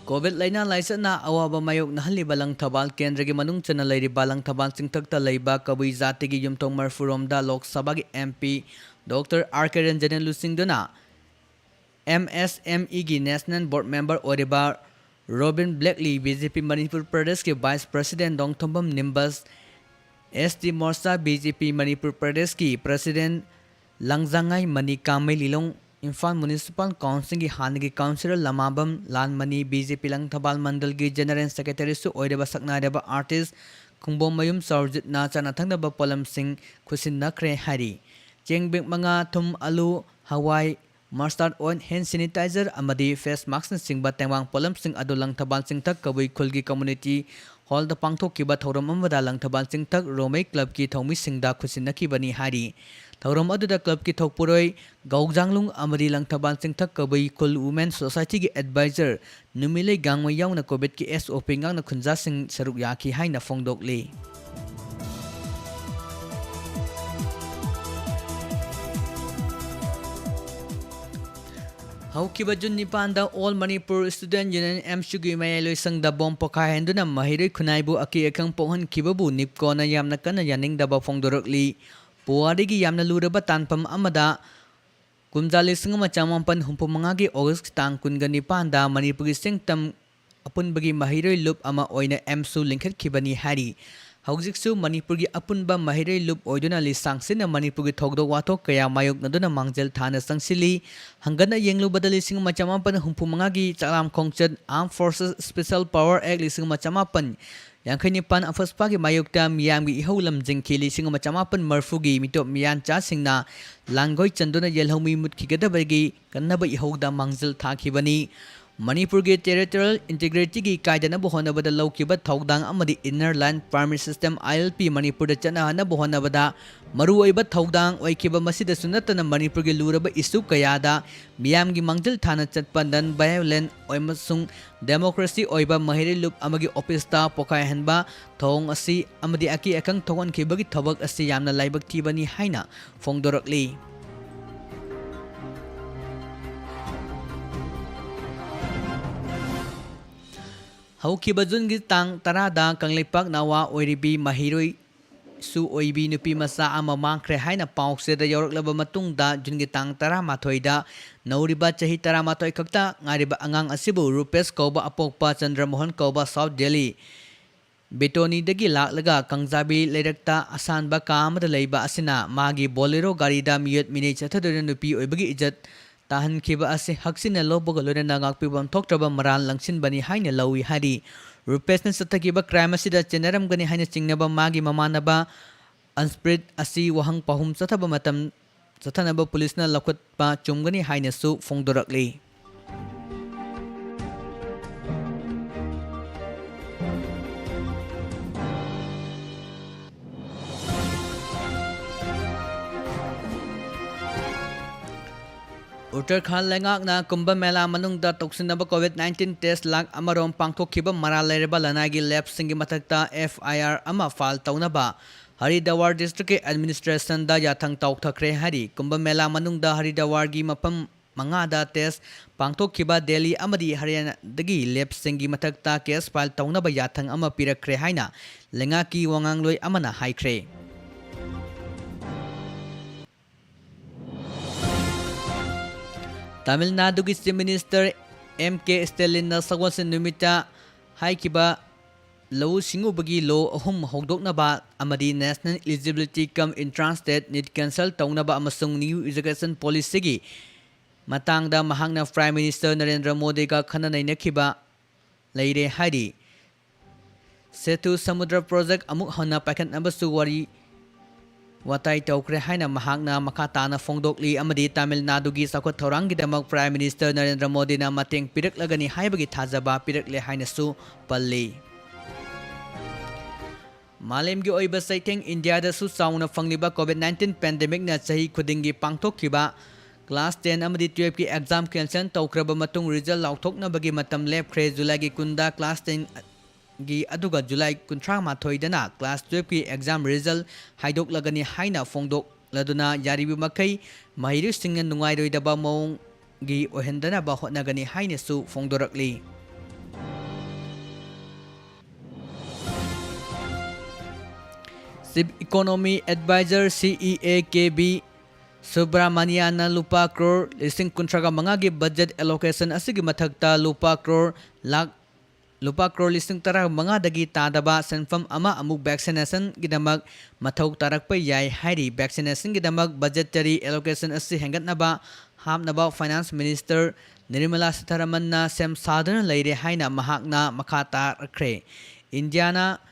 COVID ꯂꯥꯏꯅꯥ ꯂꯥꯏꯆꯠꯅ ꯑꯋꯥꯕ ꯃꯥꯌꯣꯛꯅꯍꯜꯂꯤꯕ ꯂꯪꯊꯕꯥꯜ ꯀꯦꯟꯗ꯭ꯔꯒꯤ ꯃꯅꯨꯡ ꯆꯟꯅ ꯂꯩꯔꯤꯕ ꯂꯪꯊꯕꯥꯜ ꯆꯤꯡꯊꯛꯇ ꯂꯩꯕ ꯀꯕꯨꯏ ꯖꯥꯇꯤꯒꯤ ꯌꯨꯝꯊꯣꯡ ꯃꯔꯤꯐꯨꯔꯣꯝꯗ ꯂꯣꯛ ꯁꯚꯥꯒꯤ MP Doctor R K ꯔꯟꯖꯟꯅ ꯂꯨꯆꯤꯡꯗꯨꯅ MSMEꯒꯤ National Board Member ꯑꯣꯏꯔꯤꯕ ꯔꯣꯕꯤꯟ ꯕ꯭ꯂꯦꯛꯂꯤ, BJP ꯃꯅꯤꯄꯨꯔ ꯄ꯭ꯔꯗꯦꯁꯀꯤ Vice President Nongthombam ꯅꯤꯝꯕꯁ, ST Morcha BJP Manipur ꯄ꯭ꯔꯗꯦꯁꯀꯤ President ꯂꯪꯖꯥꯉꯥꯏ ꯃꯅꯤ ꯀꯥꯃꯩ ꯂꯤꯂꯣꯡ, ꯏꯝꯐꯥꯜ Municipal Councilꯒꯤ ꯍꯥꯟꯅꯒꯤ Councillor ꯂꯃꯥꯕꯝ ꯂꯥꯜꯃꯅꯤ, BJP ꯂꯪꯊꯕꯥꯜ ꯃꯟꯗꯜꯒꯤ General Secretaryꯁꯨ ꯑꯣꯏꯔꯕ ꯁꯛꯅꯥꯏꯔꯕ artist ꯈꯨꯡꯕꯣꯝꯃꯌꯨꯝ ꯆꯥꯎꯔꯖꯤꯠꯅ ꯆꯥꯅ ꯊꯛꯅꯕ ꯄꯣꯠꯂꯝꯁꯤꯡ ꯈꯨꯠꯁꯤꯟꯅꯈ꯭ꯔꯦ ꯍꯥꯏꯔꯤ꯫ ꯆꯦꯡ bag ꯃꯉꯥ, ꯊꯨꯝ, ꯑꯂꯨ, ꯍꯋꯥꯏ, mustard oil, hand sanitizer ꯑꯃꯗꯤ face maskꯅꯆꯤꯡꯕ ꯇꯦꯡꯕꯥꯡ ꯄꯣꯠꯂꯝꯁꯤꯡ ꯑꯗꯨ ꯂꯪꯊꯕꯥꯜ ꯆꯤꯡꯊꯛ ꯀꯕꯨꯏ ꯈꯨꯜꯒꯤ community hallꯗ ꯄꯥꯡꯊꯣꯛꯈꯤꯕ ꯊꯧꯔꯝ ꯑꯃꯗ ꯂꯪꯊꯕꯥꯜ ꯆꯤꯡꯊꯛ ꯔꯣꯃꯩ clubꯀꯤ ꯊꯧꯃꯤꯁꯤꯡꯗ ꯈꯨꯠꯁꯤꯟꯅꯈꯤꯕꯅꯤ ꯍꯥꯏꯔꯤ꯫ ꯊꯧꯔꯝ ꯑꯗꯨꯗ clubꯀꯤ ꯊꯧꯄꯨꯔꯣꯏ ꯒꯧꯖꯥꯡꯂꯨꯡ ꯑꯃꯗꯤ ꯂꯪꯊꯕꯥꯜ ꯆꯤꯡꯊꯛ ꯀꯕꯨꯏ ꯈꯨꯜ Women Societyꯒꯤ advisor ꯅꯨꯃꯤꯠꯂꯩ ꯒꯥꯡꯃꯩ ꯌꯥꯎꯅ COVIDꯀꯤ SOP ꯉꯥꯛꯅ ꯈꯨꯟꯖꯥꯁꯤꯡ ꯁꯔꯨꯛ ꯌꯥꯈꯤ ꯍꯥꯏꯅ ꯐꯣꯡꯗꯣꯛꯂꯤ꯫ ꯍꯧꯈꯤꯕ ꯖꯨꯟ ꯅꯤꯄꯥꯟꯗ All Manipur Student Union, AMSUꯒꯤ ꯃꯌꯥꯏꯂꯣꯏꯁꯪꯗ ꯕꯣꯝ ꯄꯣꯈꯥꯏꯍꯟꯗꯨꯅ ꯃꯍꯩꯔꯣꯏ ꯈꯨꯟꯅꯥꯏꯕꯨ ꯑꯀꯤ ꯑꯈꯪ ꯄꯣꯛꯍꯟꯈꯤꯕꯕꯨ NEEPCOꯅ ꯌꯥꯝꯅ ꯀꯟꯅ ꯌꯥꯅꯤꯡꯗꯕ ꯐꯣꯡꯗꯣꯔꯛꯂꯤ꯫ ꯄꯨꯋꯥꯔꯤꯒꯤ ꯌꯥꯝꯅ ꯂꯨꯔꯕ ꯇꯥꯟꯐꯝ ꯑꯃꯗ ꯀꯨꯝꯖꯥ ꯂꯤꯁꯤꯡ ꯑꯃ ꯆꯃꯥꯄꯟ ꯍꯨꯝꯐꯨ ꯃꯉꯥꯒꯤ August ꯇꯥꯡ ꯀꯨꯟꯒ ꯅꯤꯄꯥꯟꯗ ꯃꯅꯤꯄꯨꯔꯒꯤ ꯆꯤꯡꯇꯝ ꯑꯄꯨꯟꯕꯒꯤ ꯃꯍꯩꯔꯣꯏ ꯂꯨꯞ ꯑꯃ ꯑꯣꯏꯅ AMSU ꯂꯤꯡꯈꯠꯈꯤꯕꯅꯤ ꯍꯥꯏꯔꯤ꯫ ꯍꯧꯖꯤꯛꯁꯨ ꯃꯅꯤꯄꯨꯔꯒꯤ ꯑꯄꯨꯟꯕ ꯃꯍꯩꯔꯣꯏ ꯂꯨꯞ ꯑꯣꯏꯗꯨꯅ ꯂꯤꯁꯥꯡꯁꯤꯟꯅ ꯃꯅꯤꯄꯨꯔꯒꯤ ꯊꯧꯗꯣꯛ ꯋꯥꯊꯣꯛ ꯀꯌꯥ ꯃꯥꯌꯣꯛꯅꯗꯨꯅ ꯃꯥꯡꯖꯤꯜ ꯊꯥꯅ ꯆꯪꯁꯤꯜꯂꯤ꯫ ꯍꯪꯒꯠꯅ ꯌꯦꯡꯂꯨꯕꯗ ꯂꯤꯁꯤꯡ ꯑꯃ ꯆꯃꯥꯄꯟ ꯍꯨꯝꯐꯨ ꯃꯉꯥꯒꯤ ꯆꯥꯛꯂꯥꯝ ꯈꯣꯡꯆꯠ, Armed Forces Special Power Act ꯂꯤꯁꯤꯡ ꯑꯃ ꯆꯃꯥꯄꯟ ꯌꯥꯡꯈꯩ ꯅꯤꯄꯥꯟ, ꯑꯐꯁꯄꯥꯒꯤ ꯃꯥꯌꯣꯛꯇ ꯃꯤꯌꯥꯝꯒꯤ ꯏꯍꯧ ꯂꯝꯖꯤꯡꯈꯤ꯫ ꯂꯤꯁꯤꯡ ꯑꯃ ꯆꯃꯥꯄꯟ ꯃꯔꯤꯐꯨꯒꯤ ꯃꯤꯇꯣꯞ ꯃꯤꯌꯥꯟꯆꯥꯁꯤꯡꯅ ꯂꯥꯡꯒꯣꯏ ꯆꯟꯗꯨꯅ ꯌꯦꯜꯍꯧꯃꯤ ꯃꯨꯠꯈꯤꯒꯗꯕꯒꯤ ꯀꯟꯅꯕ ꯏꯍꯧꯗ ꯃꯥꯡꯖꯤꯜ ꯊꯥꯈꯤꯕꯅꯤ꯫ ꯃꯅꯤꯄꯨꯔꯒꯤ territorial integrityꯒꯤ ꯀꯥꯏꯗꯅꯕ ꯍꯣꯠꯅꯕꯗ ꯂꯧꯈꯤꯕ ꯊꯧꯗꯥꯡ ꯑꯃꯗꯤ Inner Line Permit System, ILP, ꯃꯅꯤꯄꯨꯔꯗ ꯆꯠꯅꯍꯟꯅꯕ ꯍꯣꯠꯅꯕꯗ ꯃꯔꯨꯑꯣꯏꯕ ꯊꯧꯗꯥꯡ ꯑꯣꯏꯈꯤꯕ꯫ ꯃꯁꯤꯗꯁꯨ ꯅꯠꯇꯅ ꯃꯅꯤꯄꯨꯔꯒꯤ ꯂꯨꯔꯕ issue ꯀꯌꯥꯗ ꯃꯤꯌꯥꯝꯒꯤ ꯃꯥꯡꯖꯤꯜ ꯊꯥꯅ ꯆꯠꯄ non-violent ꯑꯃꯁꯨꯡ democracy ꯑꯣꯏꯕ ꯃꯍꯩꯔꯣꯏ ꯂꯨꯞ ꯑꯃꯒꯤ officeꯇ ꯄꯣꯈꯥꯏꯍꯟꯕ ꯊꯧꯑꯣꯡ ꯑꯁꯤ ꯑꯃꯗꯤ ꯑꯀꯤ ꯑꯈꯪ ꯊꯣꯛꯍꯟꯈꯤꯕꯒꯤ ꯊꯕꯛ ꯑꯁꯤ ꯌꯥꯝꯅ ꯂꯥꯏꯕꯛ ꯊꯤꯕꯅꯤ ꯍꯥꯏꯅ ꯐꯣꯡꯗꯣꯔꯛꯂꯤ꯫ ꯍꯧꯈꯤꯕ ꯖꯨꯟꯒꯤ ꯇꯥꯡ ꯇꯔꯥꯗ ꯀꯪꯂꯩꯄꯥꯛ ꯅꯋꯥ ꯑꯣꯏꯔꯤꯕꯤ ꯃꯍꯩꯔꯣꯏꯁꯨ ꯑꯣꯏꯕꯤ ꯅꯨꯄꯤ ꯃꯆꯥ ꯑꯃ ꯃꯥꯡꯈ꯭ꯔꯦ ꯍꯥꯏꯅ ꯄꯥꯎ ꯆꯦꯗ ꯌꯥꯎꯔꯛꯂꯕ ꯃꯇꯨꯡꯗ, ꯖꯨꯟꯒꯤ ꯇꯥꯡ ꯇꯔꯥꯃꯥꯊꯣꯏꯗ ꯅꯧꯔꯤꯕ ꯆꯍꯤ ꯇꯔꯥꯃꯥꯊꯣꯏ ꯈꯛꯇ ꯉꯥꯏꯔꯤꯕ ꯑꯉꯥꯡ ꯑꯁꯤꯕꯨ ꯔꯨꯄꯦꯁ ꯀꯧꯕ ꯑꯄꯣꯛꯄ ꯆꯟꯗ꯭ꯔꯃꯣꯍꯟ ꯀꯧꯕ South Delhi ꯕꯦꯇꯣꯅꯤꯗꯒꯤ ꯂꯥꯛꯂꯒ ꯀꯥꯡꯖꯥꯕꯤ ꯂꯩꯔꯛꯇ ꯑꯁꯥꯟꯕ ꯀꯥ ꯑꯃꯗ ꯂꯩꯕ ꯑꯁꯤꯅ ꯃꯥꯒꯤ Bolero ꯒꯥꯔꯤꯗ ꯃꯤꯑꯣꯠ ꯃꯤꯅꯩ ꯆꯠꯊꯗꯨꯅ ꯅꯨꯄꯤ ꯑꯣꯏꯕꯒꯤ ꯏꯖꯠ ꯇꯥꯍꯟꯈꯤꯕ ꯑꯁꯤ ꯍꯛꯆꯤꯟꯅ ꯂꯧꯕꯒ ꯂꯣꯏꯅꯅ ꯉꯥꯛꯄꯤꯐꯝ ꯊꯣꯛꯇ꯭ꯔꯕ ꯃꯔꯥꯜ ꯂꯪꯁꯤꯟꯕꯅꯤ ꯍꯥꯏꯅ ꯂꯧꯏ ꯍꯥꯏꯔꯤ꯫ ꯔꯨꯄꯦꯁꯅ ꯆꯠꯊꯈꯤꯕ crime ꯑꯁꯤꯗ ꯆꯦꯟꯅꯔꯝꯒꯅꯤ ꯍꯥꯏꯅ ꯆꯤꯡꯅꯕ ꯃꯥꯒꯤ ꯃꯃꯥꯟꯅꯕ ꯑꯟꯁꯄ꯭ꯔꯤꯠ ꯑꯁꯤ ꯋꯥꯍꯪ ꯄꯥꯎꯍꯨꯝ ꯆꯠꯊꯕ ꯃꯇꯝ ꯆꯠꯊꯅꯕ ꯄꯨꯂꯤꯁꯅ ꯂꯧꯈꯠꯄ ꯆꯨꯝꯒꯅꯤ ꯍꯥꯏꯅꯁꯨ ꯐꯣꯡꯗꯣꯔꯛꯂꯤ꯫ ꯎꯠꯇꯔꯈꯥꯟ ꯂꯩꯉꯥꯛꯅ ꯀꯨꯝꯚ ꯃꯦꯂꯥ ꯃꯅꯨꯡꯗ ꯇꯧꯁꯤꯟꯅꯕ COVID nineteen test ꯂꯥꯈ ꯑꯃꯔꯣꯝ ꯄꯥꯡꯊꯣꯛꯈꯤꯕ ꯃꯔꯥꯜ ꯂꯩꯔꯕ ꯂꯅꯥꯏꯒꯤ ꯂꯦꯞꯁꯤꯡꯒꯤ ꯃꯊꯛꯇ FIR ꯑꯃ ꯐꯥꯏꯜ ꯇꯧꯅꯕ ꯍꯔꯤꯗ꯭ꯋꯥꯔ ꯗꯤꯁꯇ꯭ꯔꯤꯛꯀꯤ ꯑꯦꯗꯃꯤꯅꯤꯁꯇ꯭ꯔꯦꯁꯟꯗ ꯌꯥꯊꯪ ꯇꯧꯊꯈ꯭ꯔꯦ ꯍꯥꯏꯔꯤ꯫ ꯀꯨꯝꯚ ꯃꯦꯂꯥ ꯃꯅꯨꯡꯗ ꯍꯔꯤꯗ꯭ꯋꯥꯔꯒꯤ ꯃꯐꯝ ꯃꯉꯥꯗ ꯇꯦꯁ ꯄꯥꯡꯊꯣꯛꯈꯤꯕ ꯗꯦꯜꯂꯤ ꯑꯃꯗꯤ ꯍꯔꯤꯌꯥꯅꯥꯗꯒꯤ ꯂꯦꯞꯁꯤꯡꯒꯤ ꯃꯊꯛꯇ ꯀꯦꯁ ꯐꯥꯏꯜ ꯇꯧꯅꯕ ꯌꯥꯊꯪ ꯑꯃ ꯄꯤꯔꯛꯈ꯭ꯔꯦ ꯍꯥꯏꯅ ꯂꯩꯉꯥꯛꯀꯤ ꯋꯥꯉꯥꯡꯂꯣꯏ ꯑꯃꯅ ꯍꯥꯏꯈ꯭ꯔꯦ꯫ ꯇꯥꯃꯤꯜ ꯅꯥꯗꯨꯒꯤ ꯆꯤꯐ ꯃꯤꯅꯤꯁꯇꯔ M K ꯁ꯭ꯇꯦꯂꯤꯟꯅ ꯁꯒꯣꯜꯁꯦꯟ ꯅꯨꯃꯤꯠꯇ ꯍꯥꯏꯈꯤꯕ ꯂꯧꯎ ꯁꯤꯡꯎꯕꯒꯤ ꯂꯣ ꯑꯍꯨꯝ ꯍꯧꯗꯣꯛꯅꯕ ꯑꯃꯗꯤ National Eligibility cum Entrance TET NEET cancel ꯇꯧꯅꯕ ꯑꯃꯁꯨꯡ New Education Policyꯒꯤ ꯃꯇꯥꯡꯗ ꯃꯍꯥꯛꯅ Prime Minister ꯅꯔꯦꯟꯗ꯭ꯔ ꯃꯣꯗꯤꯒ ꯈꯟꯅ ꯅꯩꯅꯈꯤꯕ ꯂꯩꯔꯦ ꯍꯥꯏꯔꯤ꯫ ꯁꯦꯇꯨ ꯁꯃꯨꯗ꯭ꯔ ꯄ꯭ꯔꯣꯖꯦꯛ ꯑꯃꯨꯛ ꯍꯟꯅ ꯄꯥꯏꯈꯠꯅꯕꯁꯨ ꯋꯥꯔꯤ ꯋꯥꯇꯥꯏ ꯇꯧꯈ꯭ꯔꯦ ꯍꯥꯏꯅ ꯃꯍꯥꯛꯅ ꯃꯈꯥ ꯇꯥꯅ ꯐꯣꯡꯗꯣꯛꯂꯤ ꯑꯃꯗꯤ ꯇꯥꯃꯤꯜ ꯅꯥꯗꯨꯒꯤ ꯆꯥꯎꯈꯠ ꯊꯧꯔꯥꯡꯒꯤꯗꯃꯛ Prime Minister ꯅꯔꯦꯟꯗ꯭ꯔ ꯃꯣꯗꯤꯅ ꯃꯇꯦꯡ ꯄꯤꯔꯛꯂꯒꯅꯤ ꯍꯥꯏꯕꯒꯤ ꯊꯥꯖꯕ ꯄꯤꯔꯛꯂꯦ ꯍꯥꯏꯅꯁꯨ ꯄꯜꯂꯤ꯫ ꯃꯥꯂꯦꯝꯒꯤ ꯑꯣꯏꯕ ꯆꯩꯊꯦꯡ ꯏꯟꯗꯤꯌꯥꯗꯁꯨ ꯆꯥꯎꯅ ꯐꯪꯂꯤꯕ COVID nineteen pandemicꯅ ꯆꯍꯤ ꯈꯨꯗꯤꯡꯒꯤ ꯄꯥꯡꯊꯣꯛꯈꯤꯕ class ten ꯑꯃꯗꯤ twelveꯀꯤ exam cancel ꯇꯧꯈ꯭ꯔꯕ ꯃꯇꯨꯡ result ꯂꯥꯎꯊꯣꯛꯅꯕꯒꯤ ꯃꯇꯝ ꯂꯦꯞꯈ꯭ꯔꯦ꯫ ꯖꯨꯂꯥꯏꯒꯤ ꯀꯨꯟꯗ class ten ꯒꯤ, ꯑꯗꯨꯒ ꯖꯨꯂꯥꯏ ꯀꯨꯟꯊ꯭ꯔꯥ ꯃꯥꯊꯣꯏꯗꯅ class twelveꯀꯤ exam result ꯍꯥꯏꯗꯣꯛꯂꯒꯅꯤ ꯍꯥꯏꯅ ꯐꯣꯡꯗꯣꯛꯂꯗꯨꯅ ꯌꯥꯔꯤꯕ ꯃꯈꯩ ꯃꯍꯩꯔꯣꯏꯁꯤꯡꯅ ꯅꯨꯡꯉꯥꯏꯔꯣꯏꯗꯕ ꯃꯑꯣꯡꯒꯤ ꯑꯣꯏꯍꯟꯗꯅꯕ ꯍꯣꯠꯅꯒꯅꯤ ꯍꯥꯏꯅꯁꯨ ꯐꯣꯡꯗꯣꯔꯛꯂꯤ꯫ Chief Economy Advisor, CEA, K B ꯁꯨꯕ꯭ꯔꯥꯃꯅꯤꯌꯥꯅ ꯂꯨꯄꯥ ꯀ꯭ꯔꯣꯔ ꯂꯤꯁꯤꯡ ꯀꯨꯟꯊ꯭ꯔꯥꯒ ꯃꯉꯥꯒꯤ budget allocation ꯑꯁꯤꯒꯤ ꯃꯊꯛꯇ ꯂꯨꯄꯥ ꯀ꯭ꯔꯣꯔ ꯂꯥꯈ, ꯂꯨꯄꯥ ꯀ꯭ꯔꯣꯔ ꯂꯤꯁꯤꯡ ꯇꯔꯥꯃꯉꯥꯗꯒꯤ ꯇꯥꯗꯕ ꯁꯦꯟꯐꯝ ꯑꯃ ꯑꯃꯨꯛ vaccinationꯒꯤꯗꯃꯛ ꯃꯊꯧ ꯇꯥꯔꯛꯄ ꯌꯥꯏ ꯍꯥꯏꯔꯤ꯫ Vaccinationꯒꯤꯗꯃꯛ budgetary allocation ꯑꯁꯤ ꯍꯦꯟꯒꯠꯅꯕ ꯍꯥꯞꯅꯕ Finance Minister ꯅꯤꯔꯃꯂꯥ ꯁꯤꯊꯥꯔꯥꯃꯟꯅ ꯁꯦꯝ ꯁꯥꯗꯨꯅ ꯂꯩꯔꯦ ꯍꯥꯏꯅ ꯃꯍꯥꯛꯅ ꯃꯈꯥ ꯇꯥꯔꯛꯈ꯭ꯔꯦ꯫ ꯏꯟꯗꯤꯌꯥꯅ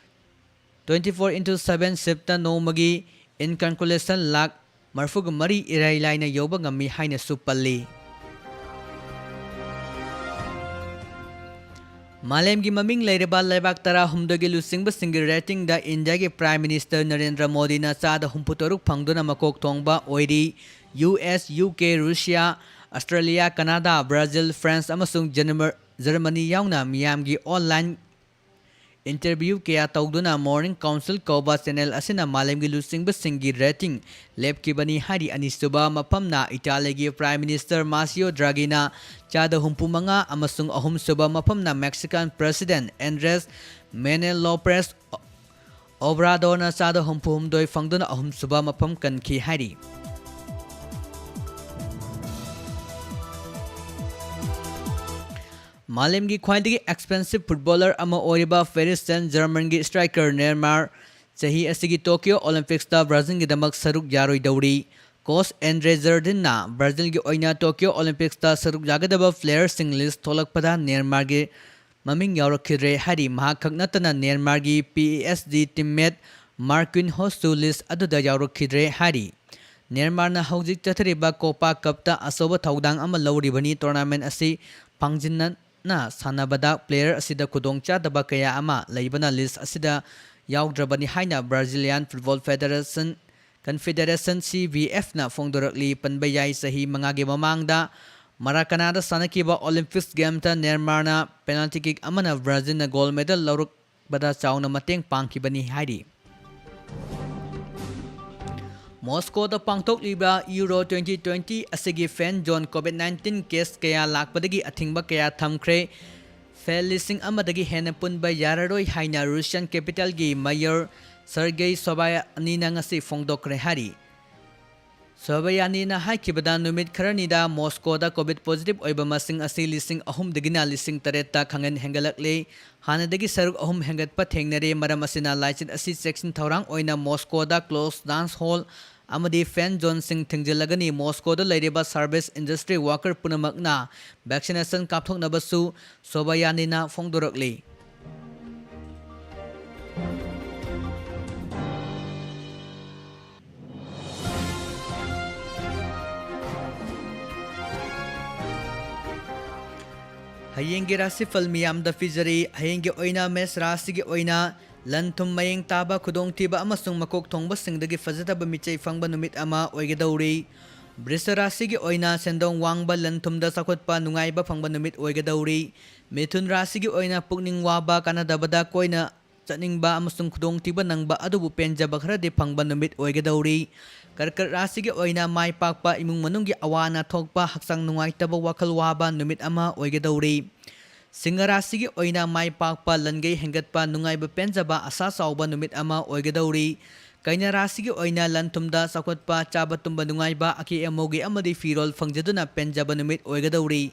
twenty four into seven shiftꯇ ꯅꯣꯡꯃꯒꯤ inculcation ꯂꯥꯈ ꯃꯔꯤꯐꯨꯒ ꯃꯔꯤ ꯏꯔꯥꯏ ꯂꯥꯏꯅ ꯌꯧꯕ ꯉꯝꯃꯤ ꯍꯥꯏꯅꯁꯨ ꯄꯜꯂꯤ꯫ ꯃꯥꯂꯦꯝꯒꯤ ꯃꯃꯤꯡ ꯂꯩꯔꯕ ꯂꯩꯕꯥꯛ ꯇꯔꯥꯍꯨꯝꯗꯣꯏꯒꯤ ꯂꯨꯆꯤꯡꯕꯁꯤꯡꯒꯤ ꯔꯦꯇꯤꯡꯗ ꯏꯟꯗꯤꯌꯥꯒꯤ ꯄ꯭ꯔꯥꯏꯝ ꯃꯤꯅꯤꯁꯇꯔ ꯅꯔꯦꯟꯗ꯭ꯔ ꯃꯣꯗꯤꯅ ꯆꯥꯗ ꯍꯨꯝꯐꯨꯇꯔꯨꯛ ꯐꯪꯗꯨꯅ ꯃꯀꯣꯛ ꯊꯣꯡꯕ ꯑꯣꯏꯔꯤ꯫ U S, U K, Russia, Australia, Canada, Brazil, France ꯑꯃꯁꯨꯡ ꯖꯔꯃ-, ꯖꯔꯃꯅꯤ ꯌꯥꯎꯅ ꯃꯤꯌꯥꯝꯒꯤ ꯑꯣꯟꯂꯥꯏꯟ ꯏꯟꯇꯔꯚ꯭ꯌꯨ ꯀꯌꯥ ꯇꯧꯗꯨꯅ ꯃꯣꯔꯅꯤꯡ ꯀꯥꯎꯟꯁꯤꯜ ꯀꯧꯕ ꯆꯦꯅꯦꯜ ꯑꯁꯤꯅ ꯃꯥꯂꯦꯝꯒꯤ ꯂꯨꯆꯤꯡꯕꯁꯤꯡꯒꯤ ꯔꯦꯇꯤꯡ ꯂꯦꯞꯈꯤꯕꯅꯤ ꯍꯥꯏꯔꯤ꯫ ꯑꯅꯤꯁꯨꯕ ꯃꯐꯝꯅ ꯏꯇꯥꯂꯤꯒꯤ ꯄ꯭ꯔꯥꯏꯝ ꯃꯤꯅꯤꯁꯇꯔ ꯃꯥꯁꯤꯌꯣ ꯗ꯭ꯔꯥꯒꯤꯅ ꯆꯥꯗ ꯍꯨꯝꯐꯨ ꯃꯉꯥ ꯑꯃꯁꯨꯡ ꯑꯍꯨꯝꯁꯨꯕ ꯃꯐꯝꯅ ꯃꯦꯛꯁꯤꯀꯥꯟ ꯄ꯭ꯔꯦꯁꯤꯗꯦꯟꯠ ꯑꯦꯟꯗ꯭ꯔꯦꯁ ꯃꯦꯅꯦꯜ ꯂꯣꯄ꯭ꯔꯦꯁ ꯑꯣꯕ꯭ꯔꯥꯗꯣꯔꯅ ꯆꯥꯗ ꯍꯨꯝꯐꯨ ꯍꯨꯝꯗꯣꯏ ꯐꯪꯗꯨꯅ ꯑꯍꯨꯝꯁꯨꯕ ꯃꯐꯝ ꯀꯟꯈꯤ ꯍꯥꯏꯔꯤ꯫ ꯃꯥꯂꯦꯝꯒꯤ ꯈ꯭ꯋꯥꯏꯗꯒꯤ ꯑꯦꯛꯁꯄꯦꯟꯁꯤꯞ ꯐꯨꯠꯕꯣꯂꯔ ꯑꯃ ꯑꯣꯏꯔꯤꯕ ꯄꯦꯔꯤꯁ ꯁꯦꯟ ꯖꯔꯃꯟꯒꯤ ꯁ꯭ꯇ꯭ꯔꯥꯏꯀꯔ ꯅꯦꯃꯥꯔ ꯆꯍꯤ ꯑꯁꯤꯒꯤ ꯇꯣꯀꯤꯌꯣ ꯑꯣꯂꯤꯝꯄꯤꯛꯁꯇ ꯕ꯭ꯔꯥꯖꯤꯜꯒꯤꯗꯃꯛ ꯁꯔꯨꯛ ꯌꯥꯔꯣꯏꯗꯧꯔꯤ꯫ ꯀꯣꯆ ꯑꯦꯟꯗ꯭ꯔꯦ ꯖꯔꯗꯤꯟꯅ ꯕ꯭ꯔꯥꯖꯤꯜꯒꯤ ꯑꯣꯏꯅ ꯇꯣꯀꯤꯌꯣ ꯑꯣꯂꯤꯝꯄꯤꯛꯁꯇ ꯁꯔꯨꯛ ꯌꯥꯒꯗꯕ ꯄ꯭ꯂꯦꯌꯔꯁꯤꯡ ꯂꯤꯁ ꯊꯣꯛꯂꯛꯄꯗ ꯅꯦꯃꯥꯔꯒꯤ ꯃꯃꯤꯡ ꯌꯥꯎꯔꯛꯈꯤꯗ꯭ꯔꯦ ꯍꯥꯏꯔꯤ꯫ ꯃꯍꯥꯛ ꯈꯛ ꯅꯠꯇꯅ ꯅꯦꯃꯥꯔꯒꯤ ꯄꯤ ꯑꯦꯁ ꯖꯤ ꯇꯤꯝꯃꯦꯠ ꯃꯥꯔꯀꯤꯟꯍꯣꯁꯁꯨ ꯂꯤꯁ ꯑꯗꯨꯗ ꯌꯥꯎꯔꯛꯈꯤꯗ꯭ꯔꯦ ꯍꯥꯏꯔꯤ꯫ ꯅꯦꯃꯥꯔꯅ ꯍꯧꯖꯤꯛ ꯆꯠꯊꯔꯤꯕ ꯀꯣꯄꯥ ꯀꯞꯇ ꯑꯆꯧꯕ ꯊꯧꯗꯥꯡ ꯑꯃ ꯂꯧꯔꯤꯕꯅꯤ꯫ ꯇꯣꯔꯅꯥꯃꯦꯟ ꯑꯁꯤ ꯄꯥꯡꯖꯤꯟꯅꯅ ꯁꯥꯟꯅꯕꯗ ꯄ꯭ꯂꯦꯌꯔ ꯑꯁꯤꯗ ꯈꯨꯗꯣꯡꯆꯥꯗꯕ ꯀꯌꯥ ꯑꯃ ꯂꯩꯕꯅ ꯂꯤꯁ ꯑꯁꯤꯗ ꯌꯥꯎꯗ꯭ꯔꯕꯅꯤ ꯍꯥꯏꯅ ꯕ꯭ꯔꯥꯖꯤꯂꯤꯌꯥꯟ ꯐꯨꯠꯕꯣꯜ ꯐꯦꯗꯔꯦꯁꯟ, ꯀꯟꯐꯦꯗꯔꯦꯁꯟ, ꯁꯤ ꯕꯤ ꯑꯦꯐꯅ ꯐꯣꯡꯗꯣꯔꯛꯂꯤ꯫ ꯄꯟꯕ ꯌꯥꯏ, ꯆꯍꯤ ꯃꯉꯥꯒꯤ ꯃꯃꯥꯡꯗ ꯃꯔꯥꯀꯅꯥꯗ ꯁꯥꯟꯅꯈꯤꯕ ꯑꯣꯂꯤꯝꯄꯤꯛꯁ ꯒꯦꯝꯁꯇ ꯅꯦꯃꯥꯔꯅ ꯄꯦꯅꯥꯜꯇꯤ ꯀꯤꯛ ꯑꯃꯅ ꯕ꯭ꯔꯥꯖꯤꯜꯅ ꯒꯣꯜ ꯃꯦꯗꯜ ꯂꯧꯔꯛꯄꯗ ꯆꯥꯎꯅ ꯃꯇꯦꯡ ꯄꯥꯡꯈꯤꯕꯅꯤ ꯍꯥꯏꯔꯤ꯫ ꯃꯣꯁꯀꯣꯗ ꯄꯥꯡꯊꯣꯛꯂꯤꯕ ꯌꯨꯔꯣ ꯇ꯭ꯋꯦꯟꯇꯤ ꯇ꯭ꯋꯦꯟꯇꯤ ꯑꯁꯤꯒꯤ ꯐꯦꯟ ꯖꯣꯟ ꯀꯣꯚꯤꯗ ꯅꯥꯏꯟꯇꯤꯟ ꯀꯦꯁ ꯀꯌꯥ ꯂꯥꯛꯄꯗꯒꯤ ꯑꯊꯤꯡꯕ ꯀꯌꯥ ꯊꯝꯈ꯭ꯔꯦ꯫ ꯐꯦꯟ ꯂꯤꯁꯤꯡ ꯑꯃꯗꯒꯤ ꯍꯦꯟꯅ ꯄꯨꯟꯕ ꯌꯥꯔꯔꯣꯏ ꯍꯥꯏꯅ ꯔꯨꯁꯤꯌꯥꯟ ꯀꯦꯄꯤꯇꯦꯜꯒꯤ ꯃꯦꯌꯔ ꯁꯔꯒꯦꯏ ꯁꯣꯕꯥꯌꯥꯅꯤꯅ ꯉꯁꯤ ꯐꯣꯡꯗꯣꯛꯈ꯭ꯔꯦ ꯍꯥꯏꯔꯤ꯫ ꯁꯣꯕꯥꯌꯥꯅꯤꯅ ꯍꯥꯏꯈꯤꯕꯗ, ꯅꯨꯃꯤꯠ ꯈꯔꯅꯤꯗ ꯃꯣꯁꯀꯣꯗ ꯀꯣꯚꯤꯗ ꯄꯣꯖꯤꯇꯤꯚ ꯑꯣꯏꯕ ꯃꯁꯤꯡ ꯑꯁꯤ ꯂꯤꯁꯤꯡ ꯑꯍꯨꯝꯗꯒꯤꯅ ꯂꯤꯁꯤꯡ ꯇꯔꯦꯠꯇ ꯈꯪꯍꯦꯟ ꯍꯦꯟꯒꯠꯂꯛꯂꯦ꯫ ꯍꯥꯟꯅꯗꯒꯤ ꯁꯔꯨꯛ ꯑꯍꯨꯝ ꯍꯦꯟꯒꯠꯄ ꯊꯦꯡꯅꯔꯦ꯫ ꯃꯔꯝ ꯑꯁꯤꯅ, ꯂꯥꯏꯆꯠ ꯑꯁꯤ ꯆꯦꯛꯁꯤꯟ ꯊꯧꯔꯥꯡ ꯑꯣꯏꯅ ꯃꯣꯁꯀꯣꯗ ꯀ꯭ꯂꯣꯖ ꯗꯥꯟꯁ ꯍꯣꯜ ꯑꯃꯗꯤ ꯐꯦꯟ ꯖꯣꯟꯁꯤꯡ ꯊꯤꯡꯖꯤꯜꯂꯒꯅꯤ꯫ ꯃꯣꯁꯀꯣꯗ ꯂꯩꯔꯤꯕ ꯁꯔꯚꯤꯁ ꯏꯟꯗꯁꯇ꯭ꯔꯤ ꯋꯥꯀꯔ ꯄꯨꯝꯅꯃꯛꯅ ꯚꯦꯛꯁꯤꯅꯦꯁꯟ ꯀꯥꯞꯊꯣꯛꯅꯕꯁꯨ ꯁꯣꯕꯥꯌꯥꯅꯤꯅ ꯐꯣꯡꯗꯣꯔꯛꯂꯤ꯫ ꯍꯌꯦꯡꯒꯤ ꯔꯥꯁꯤꯐꯜ ꯃꯤꯌꯥꯝꯗ ꯄꯤꯖꯔꯤ꯫ ꯍꯌꯦꯡꯒꯤ ꯑꯣꯏꯅ ꯃꯦꯁ ꯔꯥꯁꯤꯒꯤ ꯑꯣꯏꯅ ꯂꯟ ꯊꯨꯝ ꯃꯌꯦꯡ ꯇꯥꯕ, ꯈꯨꯗꯣꯡꯊꯤꯕ ꯑꯃꯁꯨꯡ ꯃꯀꯣꯛ ꯊꯣꯡꯕꯁꯤꯡꯗꯒꯤ ꯐꯖꯗꯕ ꯃꯤꯆꯩ ꯐꯪꯕ ꯅꯨꯃꯤꯠ ꯑꯃ ꯑꯣꯏꯒꯗꯧꯔꯤ꯫ ꯕ꯭ꯔꯤꯁ ꯔꯥꯁꯤꯒꯤ ꯑꯣꯏꯅ ꯁꯦꯟꯗꯣꯡ ꯋꯥꯡꯕ, ꯂꯟ ꯊꯨꯝꯗ ꯆꯥꯎꯈꯠꯄ, ꯅꯨꯡꯉꯥꯏꯕ ꯐꯪꯕ ꯅꯨꯃꯤꯠ ꯑꯣꯏꯒꯗꯧꯔꯤ꯫ ꯃꯤꯊꯨꯟ ꯔꯥꯁꯤꯒꯤ ꯑꯣꯏꯅ ꯄꯨꯛꯅꯤꯡ ꯋꯥꯕ, ꯀꯥꯟꯅꯗꯕꯗ ꯀꯣꯏꯅ ꯆꯠꯅꯤꯡꯕ ꯑꯃꯁꯨꯡ ꯈꯨꯗꯣꯡꯊꯤꯕ ꯅꯪꯕ ꯑꯗꯨꯕꯨ ꯄꯦꯟꯖꯕ ꯈꯔꯗꯤ ꯐꯪꯕ ꯅꯨꯃꯤꯠ ꯑꯣꯏꯒꯗꯧꯔꯤ꯫ ꯀꯔꯀꯠ ꯔꯥꯁꯤꯒꯤ ꯑꯣꯏꯅ ꯃꯥꯏ ꯄꯥꯛꯄ, ꯏꯃꯨꯡ ꯃꯅꯨꯡꯒꯤ ꯑꯋꯥ ꯑꯅꯥ ꯊꯣꯛꯄ, ꯍꯛꯆꯥꯡ ꯅꯨꯡꯉꯥꯏꯇꯕ, ꯋꯥꯈꯜ ꯋꯥꯕ ꯅꯨꯃꯤꯠ ꯑꯃ ꯑꯣꯏꯒꯗꯧꯔꯤ꯫ ꯁꯤꯡꯍ ꯔꯥꯁꯤꯒꯤ ꯑꯣꯏꯅ ꯃꯥꯏ ꯄꯥꯛꯄ, ꯂꯟꯒꯩ ꯍꯦꯟꯒꯠꯄ, ꯅꯨꯡꯉꯥꯏꯕ ꯄꯦꯟꯖꯕ, ꯑꯁꯥ ꯆꯥꯎꯕ ꯅꯨꯃꯤꯠ ꯑꯃ ꯑꯣꯏꯒꯗꯧꯔꯤ꯫ ꯀꯩꯅ ꯔꯥꯁꯤꯒꯤ ꯑꯣꯏꯅ ꯂꯟ ꯊꯨꯝꯗ ꯆꯥꯎꯈꯠꯄ, ꯆꯥꯕ ꯇꯨꯝꯕ ꯅꯨꯡꯉꯥꯏꯕ, ꯑꯀꯦ ꯑꯃꯧꯒꯤ ꯑꯃꯗꯤ ꯐꯤꯔꯣꯜ ꯐꯪꯖꯗꯨꯅ ꯄꯦꯟꯖꯕ ꯅꯨꯃꯤꯠ ꯑꯣꯏꯒꯗꯧꯔꯤ꯫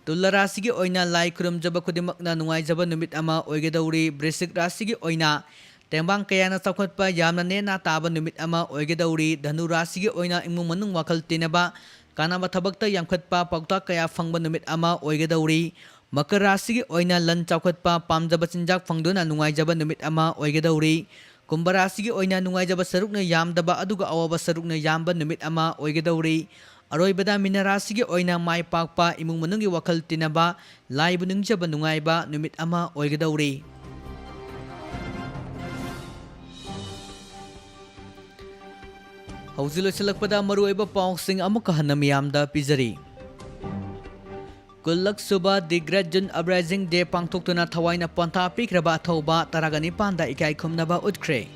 ꯇꯨꯂꯥ ꯔꯥꯁꯤꯒꯤ ꯑꯣꯏꯅ ꯂꯥꯏ ꯈꯨꯔꯨꯝꯖꯕ ꯈꯨꯗꯤꯡꯃꯛꯅ ꯅꯨꯡꯉꯥꯏꯖꯕ ꯅꯨꯃꯤꯠ ꯑꯃ ꯑꯣꯏꯒꯗꯧꯔꯤ꯫ ꯕ꯭ꯔꯤꯁꯤꯛ ꯔꯥꯁꯤꯒꯤ ꯑꯣꯏꯅ ꯇꯦꯡꯕꯥꯡ ꯀꯌꯥꯅ ꯆꯥꯎꯈꯠꯄ, ꯌꯥꯝꯅ ꯅꯦꯅꯥ ꯇꯥꯕ ꯅꯨꯃꯤꯠ ꯑꯃ ꯑꯣꯏꯒꯗꯧꯔꯤ꯫ ꯙꯅꯨ ꯔꯥꯁꯤꯒꯤ ꯑꯣꯏꯅ ꯏꯃꯨꯡ ꯃꯅꯨꯡ ꯋꯥꯈꯜ ꯇꯤꯟꯅꯕ, ꯀꯥꯟꯅꯕ ꯊꯕꯛꯇ ꯌꯥꯝꯈꯠꯄ, ꯄꯥꯎꯇꯥꯛ ꯀꯌꯥ ꯐꯪꯕ ꯅꯨꯃꯤꯠ ꯑꯃ ꯑꯣꯏꯒꯗꯧꯔꯤ꯫ ꯃꯀꯔ ꯔꯥꯁꯤꯒꯤ ꯑꯣꯏꯅ ꯂꯟ ꯆꯥꯎꯈꯠꯄ, ꯄꯥꯝꯖꯕ ꯆꯤꯟꯖꯥꯛ ꯐꯪꯗꯨꯅ ꯅꯨꯡꯉꯥꯏꯖꯕ ꯅꯨꯃꯤꯠ ꯑꯃ ꯑꯣꯏꯒꯗꯧꯔꯤ꯫ ꯀꯨꯝꯚ ꯔꯥꯁꯤꯒꯤ ꯑꯣꯏꯅ ꯅꯨꯡꯉꯥꯏꯖꯕ ꯁꯔꯨꯛꯅ ꯌꯥꯝꯗꯕ ꯑꯗꯨꯒ ꯑꯋꯥꯕ ꯁꯔꯨꯛꯅ ꯌꯥꯝꯕ ꯅꯨꯃꯤꯠ ꯑꯃ ꯑꯣꯏꯒꯗꯧꯔꯤ꯫ ꯑꯔꯣꯏꯕꯗ ꯃꯤꯅ ꯔꯥꯁꯤꯒꯤ ꯑꯣꯏꯅ ꯃꯥꯏ ꯄꯥꯛꯄ, ꯏꯃꯨꯡ ꯃꯅꯨꯡꯒꯤ ꯋꯥꯈꯜ ꯇꯤꯟꯅꯕ, ꯂꯥꯏꯕꯨ ꯅꯤꯡꯖꯕ ꯅꯨꯡꯉꯥꯏꯕ ꯅꯨꯃꯤꯠ ꯑꯃ ꯑꯣꯏꯒꯗꯧꯔꯤ꯫ ꯍꯧꯖꯤꯛ ꯂꯣꯏꯁꯤꯜꯂꯛꯄꯗ ꯃꯔꯨꯑꯣꯏꯕ ꯄꯥꯎꯁꯤꯡ ꯑꯃꯨꯛꯀ ꯍꯟꯅ ꯃꯤꯌꯥꯝꯗ ꯄꯤꯖꯔꯤ꯫ ꯀꯨꯜꯂꯛ ꯁꯨꯕ The Great June Uprising Day ꯄꯥꯡꯊꯣꯛꯇꯨꯅ ꯊꯋꯥꯏꯅ ꯄꯣꯟꯊꯥ ꯄꯤꯈ꯭ꯔꯕ ꯑꯊꯧꯕ ꯇꯔꯥꯒ ꯅꯤꯄꯥꯟꯗ ꯏꯀꯥꯏ ꯈꯨꯝꯅꯕ ꯎꯠꯈ꯭ꯔꯦ꯫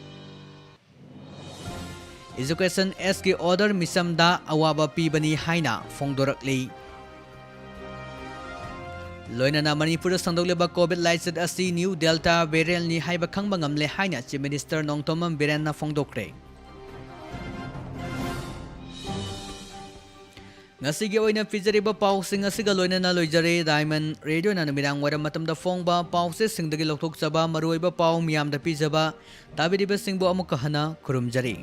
Education Act ꯀꯤ order ꯃꯤꯆꯝꯗ ꯑꯋꯥꯕ ꯄꯤꯕꯅꯤ ꯍꯥꯏꯅ ꯐꯣꯡꯗꯣꯔꯛꯂꯤ꯫ ꯂꯣꯏꯅꯅ ꯃꯅꯤꯄꯨꯔꯗ ꯁꯟꯗꯣꯛꯂꯤꯕ COVID ꯂꯥꯏꯆꯠ ꯑꯁꯤ new Delta variant ꯅꯤ ꯍꯥꯏꯕ ꯈꯪꯕ ꯉꯝꯂꯦ ꯍꯥꯏꯅ Chief Minister ꯅꯣꯡꯊꯣꯝꯕꯝ ꯕꯤꯔꯦꯟꯅ ꯐꯣꯡꯗꯣꯛꯈ꯭ꯔꯦ꯫ ꯉꯁꯤꯒꯤ ꯑꯣꯏꯅ ꯄꯤꯖꯔꯤꯕ ꯄꯥꯎꯁꯤꯡ ꯑꯁꯤꯒ ꯂꯣꯏꯅꯅ ꯂꯣꯏꯖꯔꯦ꯫ Diamond Radio ꯅ ꯅꯨꯃꯤꯗꯥꯡ ꯋꯥꯏꯔꯝ ꯃꯇꯝꯗ ꯐꯣꯡꯕ ꯄꯥꯎꯆꯦꯁꯤꯡꯗꯒꯤ ꯂꯧꯊꯣꯛꯆꯕ ꯃꯔꯨꯑꯣꯏꯕ ꯄꯥꯎ ꯃꯤꯌꯥꯝꯗ ꯄꯤꯖꯕ ꯇꯥꯕꯤꯔꯤꯕꯁꯤꯡꯕꯨ ꯑꯃꯨꯛꯀ ꯍꯟꯅ ꯈꯨꯔꯨꯝꯖꯔꯤ꯫